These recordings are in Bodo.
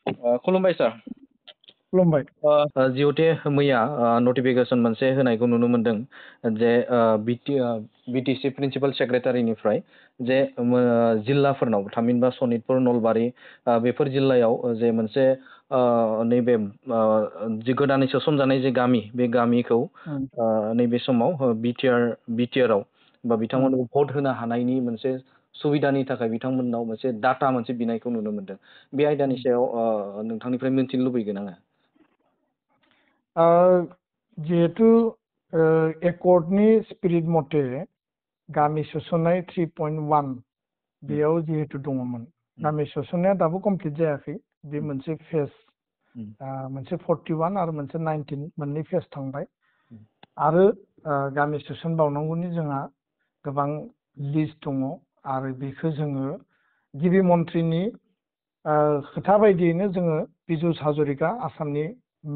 खुलुमबाय सार। खुलुमबाय। जिहेते मैया नटिफिकेसन मोनसे होनायखौ नुनो मोनदों जे बिटिसि प्रिन्सिपाल सेक्रेटारिनिफ्राय जे जिल्लाफोरनाव थामहिनबा सनितपुर, नलबारि बेफोर जिल्लायाव जे मोनसे नैबे जि गोदानै सोसनजानाय जे गामि बे गामिखौ नैबे समाव बिटिआरआव बा बिथांमोनखौ भट होनो हानायनि मोनसे सुबिदानि थाखाय बिथांमोननाव मोनसे डाटा मोनसे बिनायखौ नुनो मोनदों। बे आयदानि सायाव नोंथांनिफ्राय मिन्थिनो लुबैगोन आङो। जिहेतु एकर्डनि स्पिरिट मथे गामि सोसननाय 3.1 बेयाव जिहेतु दङमोन, गामि सोसननाया दाबो कमप्लिट जायाखै। बे मोनसे फेज, मोनसे 41 आरो मोनसे 19 मोननै फेज थांबाय। आरो गामि सोसनबावनांगौनि जोंहा गोबां लिस्ट दङ आरो बेखौ जोङो गिबि मन्थ्रिनि खोथा बायदियैनो जोङो बिजुस हाजरिका आसामनि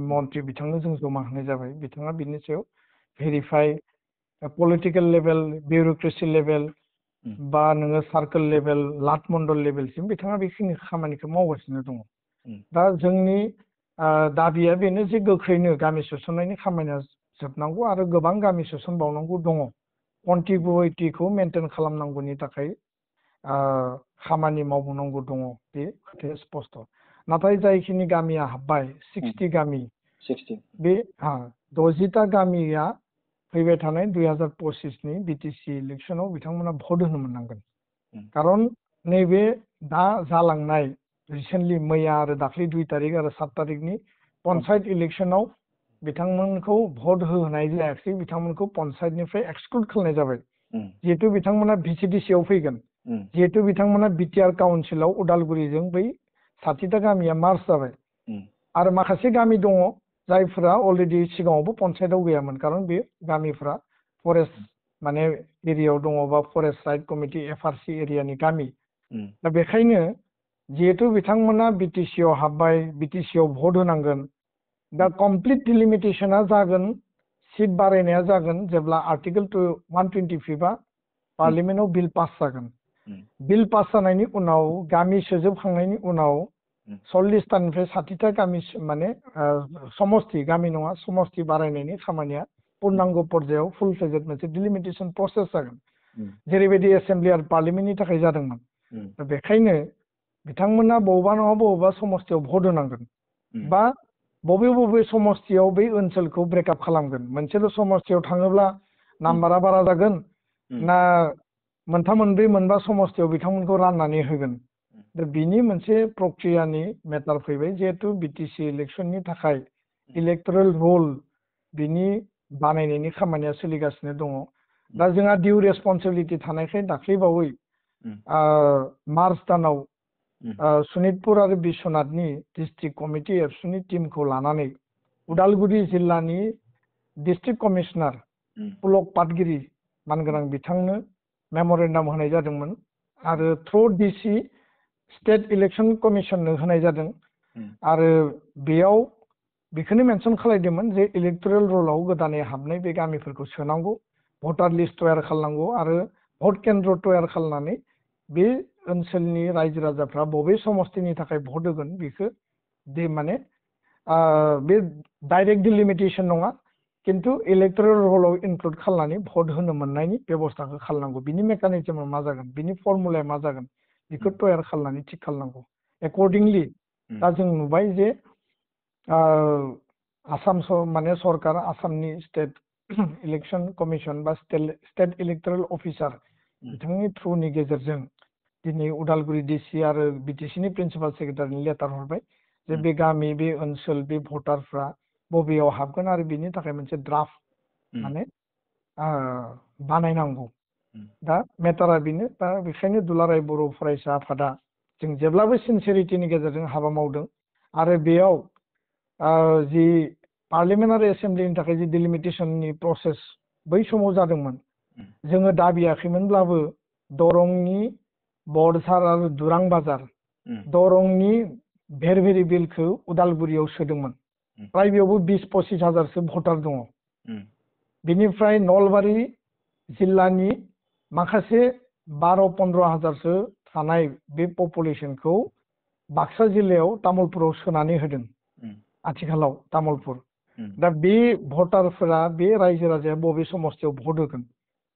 मन्थ्रि बिथांनो जों जमा होनाय जाबाय। बिथाङा बिनि सायाव भेरिफाइ पलिटिकेल लेभेल, बिउरोक्रेसि लेभेल बा नोङो सार्कोल लेभेल, लाट मण्डल लेभेलसिम बिथाङा बेखिनि खामानिखौ मावगासिनो दङ। दा जोंनि दाबिया बेनो जे गोख्रैनो गामि सोसननायनि खामानिया जोबनांगौ आरो गोबां गामि सोसनबावनांगौ दङ। कन्टिगुइटिखौ मेनटेन खालामनांगौनि थाखाय खामानि मावबावनांगौ दङ, बे खोथाया स्पस्ट। नाथाय जायखिनि गामिया हाब्बाय 60 गामि, बे 60टा गामिया फैबाय थानाय 2025नि बिटिसि इलेक्सनाव बिथांमोना भट होनो मोननांगोन। खारन नैबे दा जालांनाय रिसेन्टलि मैया आरो दाख्लै 2 तारिख आरो 7 तारिखनि पन्सायत इलेक्सनाव बिथांमोनखौ भट होनाय जायाखै, बिथांमोनखौ पन्सायतनिफ्राय एक्सक्लुड खालामनाय जाबाय। जिहेतु बिथांमोना भिसिडिसिआव फैगोन, जिहेतु बिथांमोना बिटिआर काउन्सिलाव उदालगुरिजों बै 60टा गामिया मार्च जाबाय। आरो माखासे गामि दङ जायफोरा अलरेडि सिगाङावबो पन्सायतआव गैयामोन, खारन बे गामिफ्रा फरेस्ट माने एरियायाव दङ बा फरेस्ट राइट कमिटि एफआरसि एरियानि गामि। दा बेखायनो जिहेतु बिथांमोना बिटिसिआव हाब्बाय, बिटिसिआव भट होनांगोन। दा कमप्लिट डिलिमिटेसना जागोन, सिट बारायनाया जागोन जेब्ला आर्टिकेल 125आ पार्लियामेन्टआव बिल पास जागोन। बिल पास जानायनि उनाव गामि सोजोबखांनायनि उनाव 40टानिफ्राय 60टा गामि माने समस्ति, गामि नङा समस्ति बारायनायनि खामानिया पूर्णांग पर्यायाव फुल फ्लेजेड मोनसे डिलिमिटेसन प्रसेस जागोन, जेरैबायदि एसेम्बलि आरो पार्लियामेन्टनि थाखाय जादोंमोन। दा बेखायनो बिथांमोना बबेबा नङा बबेबा समस्तियाव भट होनांगोन बा बबे बबे समस्तियाव बै ओनसोलखौ ब्रेकआप खालामगोन। मोनसेल' समस्तियाव थाङोब्ला नाम्बारा बारा जागोन ना मोनथाम मोनब्रै मोनबा समस्तियाव बिथांमोनखौ राननानै होगोन। दा बिनि मोनसे प्रक्रियानि मेटार फैबाय, जिहेतु बिटिसि इलेक्सननि थाखाय इलेक्टरेल रल बिनि बानायनायनि खामानिया सोलिगासिनो दङ। दा जोंहा डिउ रेसपन्सिबिलिटि थानायखाय दाख्लैबावै मार्च दानाव सनितपुर आरो बिश्वनाथनि डिस्ट्रिक्ट कमिटि एबसुनि टिमखौ लानानै उदालगुरि जिल्लानि डिस्ट्रिक्ट कमिशनार पुलक पाटगिरि मानगोनां बिथांनो मेम'रेन्डाम होनाय जादोंमोन आरो थ्रु डिसि स्टेट इलेक्सन कमिसननो होनाय जादों। आरो बेयाव बेखौनो मेनसन खालामदोंमोन जे इलेक्टरेल रलाव गोदानै हाबनाय बे गामिफोरखौ सोनांगौ, भटार लिस्ट तयार खालामनांगौ आरो भट केन्द्र तयार खालामनानै बे ओनसोलनि रायजो राजाफ्रा बबे समस्तिनि थाखाय भट होगोन बेखौ माने बे डाइरेक्ट डिलिमिटेसन नङा, किन्तु इलेक्टरेल रलाव इनक्लुड खालामनानै भट होनो मोननायनि बेबस्थाखौ खालामनांगौ। बिनि मेकानिजमा मा जागोन, बिनि फर्मुलाया मा जागोन, बेखौ तयार खालामनानै थिग खालामनांगौ। एकर्डिंलि दा जों नुबाय जे आसाम माने सरकार, आसामनि स्टेट इलेक्सन कमिसन बा स्टेट इलेक्टरेल अफिसार बिथांनि थ्रुनि गेजेरजों दिनै उदालगुरि डिसि आरो बिटिसिनि प्रिन्सिपाल सेक्रेटारिनि लेटार हरबाय जे बे गामि, बे ओनसोल, बे भटारफ्रा बबेयाव हाबगोन आरो बिनि थाखाय मोनसे ड्राफ्ट माने बानायनांगौ। दा मेटारा बेनो। दा बेखायनो दुलाराय बर' फरायसा आफादा जों जेब्लाबो सिनसियारिटिनि गेजेरजों हाबा मावदों आरो बेयाव जि पार्लियामेन्ट आरो एसेम्बलिनि थाखाय जि डिलिमिटेसननि प्रसेस बै समाव जादोंमोन, जोङो दाबियाखैमोनब्लाबो दरंनि बरसार आरो दुरां बाजार, दरंनि भेरभेरि बिलखौ उदालगुरियाव सोदोंमोन। प्राय बेयावबो 20-25 हाजारसो भटार दङ। बेनिफ्राय नलबारि जिल्लानि माखासे 12-15 हाजारसो थानाय बे पपुलेसनखौ बाक्सा जिल्लायाव तामुलपुराव सोनानै होदों उम, आथिखालाव तामुलपुर उम, दा बे भटारफोरा बे रायजो राजाया बबे समस्तियाव भट होगोन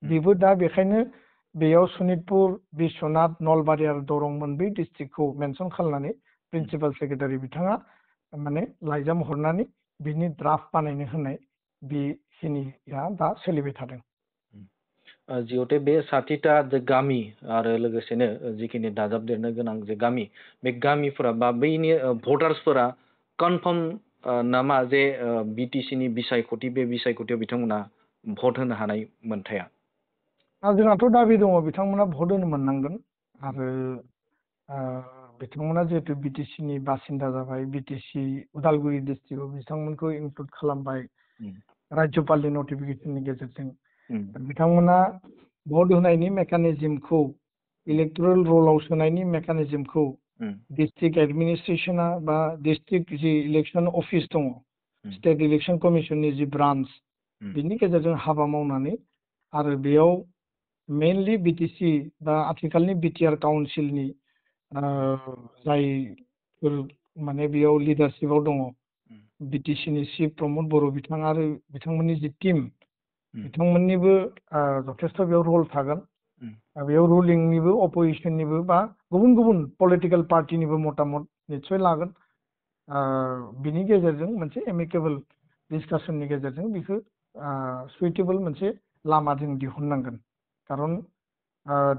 बेबो दा बेखायनो बेयाव सनितपुर बिस्वनाथ नलबारि आरो दरं मोनब्रै डिस्ट्रिक्टखौ मेनसन खालामनानै प्रिन्सिपाल सेक्रेटारि बिथाङा माने लाइजाम हरनानै बिनि ड्राफ्ट बानायनो होनाय बेखिनिया दा सोलिबाय थादों। जिहेतु बे 60टा जे गामि आरो लोगोसेनो जिखिनि दाजाबदेरनो गोनां जे गामि बे गामिफोरा बा बैनि भटार्सफोरा कनफार्म नामा जे बिटिसिनि बिसायख'थि बे बिसायख'थियाव बिथांमोना भट होनो हानाय मोनथाया? जोंहाथ' दाबि दङ बिथांमोना भट होनो मोननांगोन आरो बिथांमोना जिहेतु बिटिसिनि बासिन्दा जाबाय बिटिसि उदालगुरि डिस्ट्रिक्टआव बिथांमोनखौ इनक्लुड खालामबाय राज्यपालनि नटिफिकेसननि गेजेरजों बिथांमोना भट होनायनि मेकानिजमखौ इलेक्टरेल रलाव सोनायनि मेकानिजमखौ डिस्ट्रिक्ट एडमिनिस्ट्रेसना बा डिस्ट्रिक्ट जि इलेक्सन अफिस दङ स्टेट इलेक्सन कमिसननि जि ब्रान्च बिनि गेजेरजों हाबा मावनानै आरो बेयाव मेनलि बिटिसि बा आथिखालनि बिटिआर काउन्सिलनि जायफोर माने बेयाव लिडारशिपआव दङ बिटिसिनि चिफ प्रमद बर' बिथां आरो बिथांमोननि जि टिम बिथांमोननिबो जथेस्थ' बेयाव रल थागोन बेयाव रुलिंनिबो अपोजिसननिबो बा गुबुन गुबुन पलिटिकेल पार्टिनिबो मतामत निस्सय लागोन बिनि गेजेरजों मोनसे एमिकेबल डिसकासननि गेजेरजों बेखौ सुइटेबल मोनसे लामा जों दिहुननांगोन खारन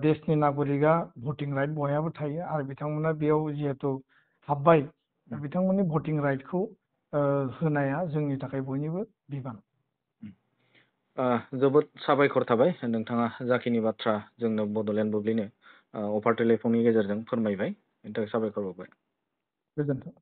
देशनि नागरिकआ भटिं राइट बयहाबो थायो आरो बिथांमोना बेयाव जिहेतु हाबबाय बिथांमोननि भटिं राइटखौ होनाया जोंनि थाखाय बयनिबो बिबान। जोबोद साबायखर थाबाय नोंथाङा जाखिनि बाथ्रा जोंनो बड'लेण्ड बुब्लिनो अफार टेलिफननि गेजेरजों फोरमायबाय बेनि थाखाय साबायखर बावबाय। गोजोन्थों।